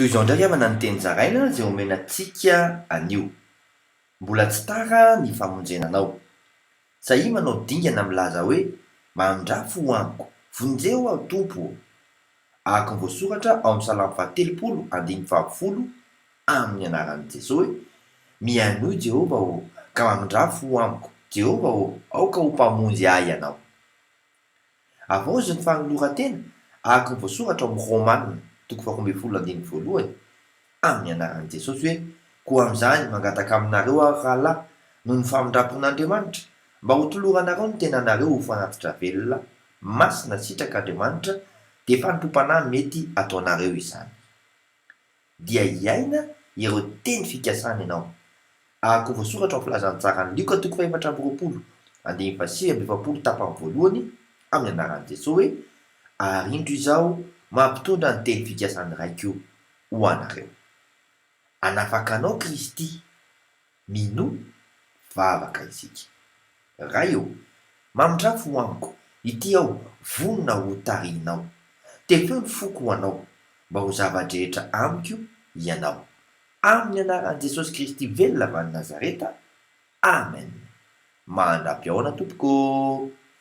Toy izao indray havana ny teny zaraina izay omena antsika anio. Mbola tsy tara ny famonjena anao. Sahia manao dingana milaza hoe, Mamindrafo ho amiko, vonjeo aho Tompo ô! Araka ny voasoratra ao amin'ny Salamo fahatelopolo andininy fahafolo amin'ny anaran'i Jesoa hoe, Mihainoa Jehovah ô, ka mamindrafo ho amiko, Jehovah ô, aoka ho Mpamonjy ahy Ianao. Havaozy ny fanoloran-tena araka ny voasoratra ao amin'ny Romana toko faharoambinifolo andininy voalohany, amin'ny anaran'i Jesosy hoe, Koa amin'izany, mangataka aminareo aho, ry rahalahy, noho ny famindram-pon'Andriamanitra, mba hotoloranareo ny tenanareo ho fanatitra velona, masina, sitrak'Andriamanitra, dia fanompoam-panahy mety ataonareo izany. Dia hiaina ireo teny fikasana ianao. Araka ny voasoratra ao amin'ny Filazantsaran'i Lioka toko fahefatra amby roapolo, andininy fahasivy amby efapolo tapany voalohany, amin'ny anaran'i Jesoa hoe, Ary indro Izaho mampitondra ny teny fikasan'ny Raiko ho anareo. Hanafaka anao Kristy. Minoa, vavaka isika. Ray ô, mamindrafo ho amiko, ity aho, vonona ho tarihinao. Tefeo ny foko ho Anao, mba ho zava-drehetra amiko Ianao. Amin'ny anaran'i Jesosy Kristy velona avy any Nazareta, Amen. Mandra-pihaona tompoko ô!